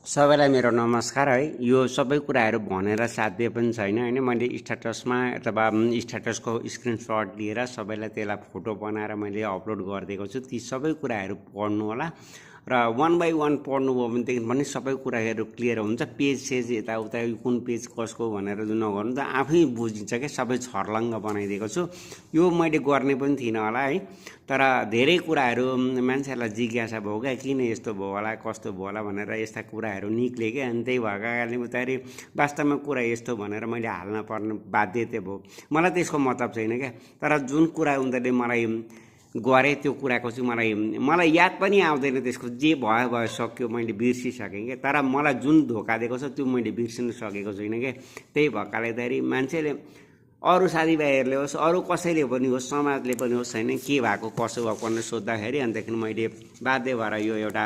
सबैलाई मेरो नमस्कार है। यो सबै कुराहरू भनेर साध्य पनि छैन हैन। मैले स्ट्याटसमा अथवा स्ट्याटसको स्क्रिनशट लिएर सबैलाई त्यसलाई फोटो बनाएर मैले अपलोड गरिदिएको छु। ती सबै कुराहरू पढ्नु होला र वन बाई वन पढ्नुभयो भनेदेखि पनि सबै कुराहरू क्लियर हुन्छ। पेज सेज यताउता कुन पेज कसको भनेर नगर्नु त आफै बुझिन्छ क्या। सबै छर्लङ्ग बनाइदिएको छु। यो मैले गर्ने पनि थिइनँ होला है, तर धेरै कुराहरू मान्छेहरूलाई जिज्ञासा भयो क्या, किन यस्तो भयो होला कस्तो भयो होला भनेर यस्ता कुराहरू निक्ले क्या। अनि त्यही भएको कारणले उतारि वास्तवमा कुरा यस्तो भनेर मैले हाल्न पर्ने बाध्यता भयो। मलाई त्यसको मतलब छैन क्या, तर जुन कुरा उनीहरूले मलाई गरे त्यो कुराको चाहिँ मलाई याद पनि आउँदैन। त्यसको जे भयो भयो सक्यो, मैले बिर्सिसकेँ क्या। तर मलाई जुन धोका दिएको छ त्यो मैले बिर्सिन सकेको छुइनँ क्या। त्यही भएकाले धेरै मान्छेले, अरू साथीभाइहरूले होस्, अरू कसैले पनि होस्, समाजले पनि होस् होइन, के भएको कसो भएको भनेर सोद्धाखेरि अन्तखेरि मैले बाध्य भएर यो एउटा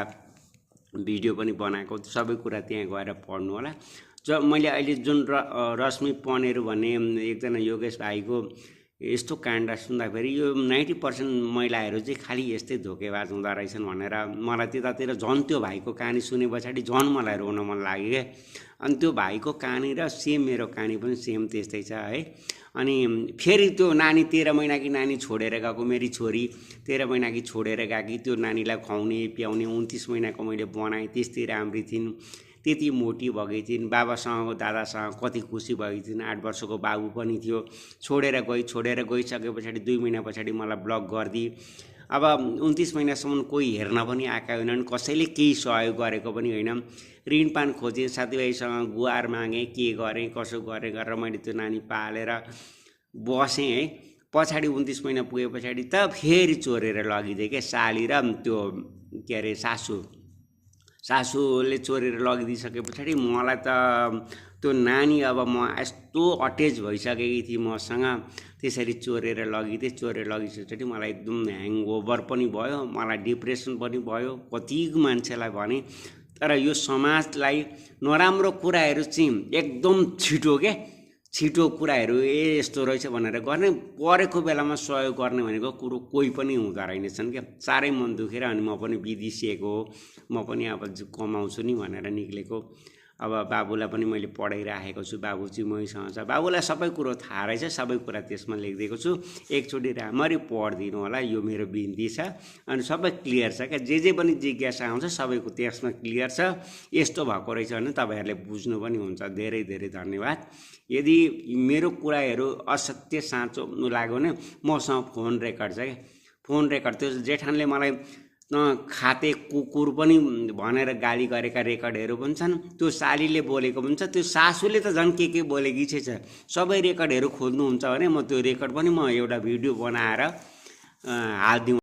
भिडियो पनि बनाएको। सबै कुरा त्यहाँ गएर पढ्नु होला। मैले अहिले जुन रश्मि पनेरू भन्ने एकजना योगेश भाइको यस्तो काण्ड सुन्दाखेरि यो 90% महिलाहरू चाहिँ खालि यस्तै धोकेबाज हुँदो रहेछन् भनेर मलाई त्यतातिर झन् त्यो भाइको कहानी सुने पछाडि झन् मलाई रोन मन लाग्यो क्या। अनि त्यो भाइको कहानी र सेम मेरो कहानी पनि सेम त्यस्तै छ है। अनि फेरि त्यो नानी 13 महिनाकी नानी छोडेर गएको, मेरी छोरी 13 महिनाकी छोडेर गएकी, त्यो नानीलाई खुवाउने पियाउने 29 महिनाको मैले बनाएँ। त्यस्तै राम्री थिइन्, त्यति मोटी भएकी थिइन्, बाबासँग दादासँग कति खुसी भएकी थिइन्। 8 वर्षको बाबु पनि थियो। छोडेर गइसके पछाडि 2 महिना पछाडि मलाई ब्लक गरिदिए। अब 29 महिनासम्म कोही हेर्न पनि आएका होइनन्, कसैले केही सहयोग गरेको पनि होइन। ऋणपान खोजेँ, साथीभाइसँग गुहार मागेँ, के गरेँ कसो गरेँ गरेर मैले त्यो नानी पालेर बसेँ है। पछाडि 29 महिना पुगे पछाडि त फेरि चोरेर लगिदिएँ क्या। साली र त्यो के अरे सासूले चोरेर लगिदिइसके पछाडि मलाई त त्यो नानी अब म यस्तो अट्याच भइसकेकी थिएँ मसँग। त्यसरी चोरेर लगिसकेपछि मलाई एकदम ह्याङओभर पनि भयो, मलाई डिप्रेसन पनि भयो। कति मान्छेलाई भने, तर यो समाजलाई नराम्रो कुराहरू चाहिँ एकदम छिटो कुराहरू यस्तो रहेछ भनेर गर्ने, परेको बेलामा सहयोग गर्ने भनेको कुरो कोही पनि हुँदो रहेनछन् क्या। साह्रै मन दुखेर अनि म पनि विदेशिएको हो, म पनि अब कमाउँछु नि भनेर निक्लेको। अब बाबुलाई पनि मैले पढाइराखेको छु, बाबु चाहिँ मैसँग छ। बाबुलाई सबै कुरो थाहा रहेछ, सबै कुरा त्यसमा लेखिदिएको छु। एकचोटि राम्ररी पढिदिनु होला, यो मेरो बिन्ती छ। अनि सबै क्लियर छ क्या, जे पनि जिज्ञासा आउँछ सबैको त्यसमा क्लियर छ। यस्तो भएको रहेछ भने तपाईँहरूले बुझ्नु पनि हुन्छ। धेरै धेरै धन्यवाद। यदि मेरो कुराहरू असत्य साँचो लाग्यो भने मसँग फोन रेकर्ड छ क्या, फोन रेकर्ड। त्यो जेठानले मलाई खाते कुकुर पनि भनेर गाली गरेका रेकर्डहरू पनि छन्। त्यो सालीले बोलेको पनि छ, त्यो सासूले त झन् के बोलेकी छ। सबै रेकर्डहरू खोज्नुहुन्छ भने म त्यो रेकर्ड पनि म एउटा भिडियो बनाएर हालिदिउँ।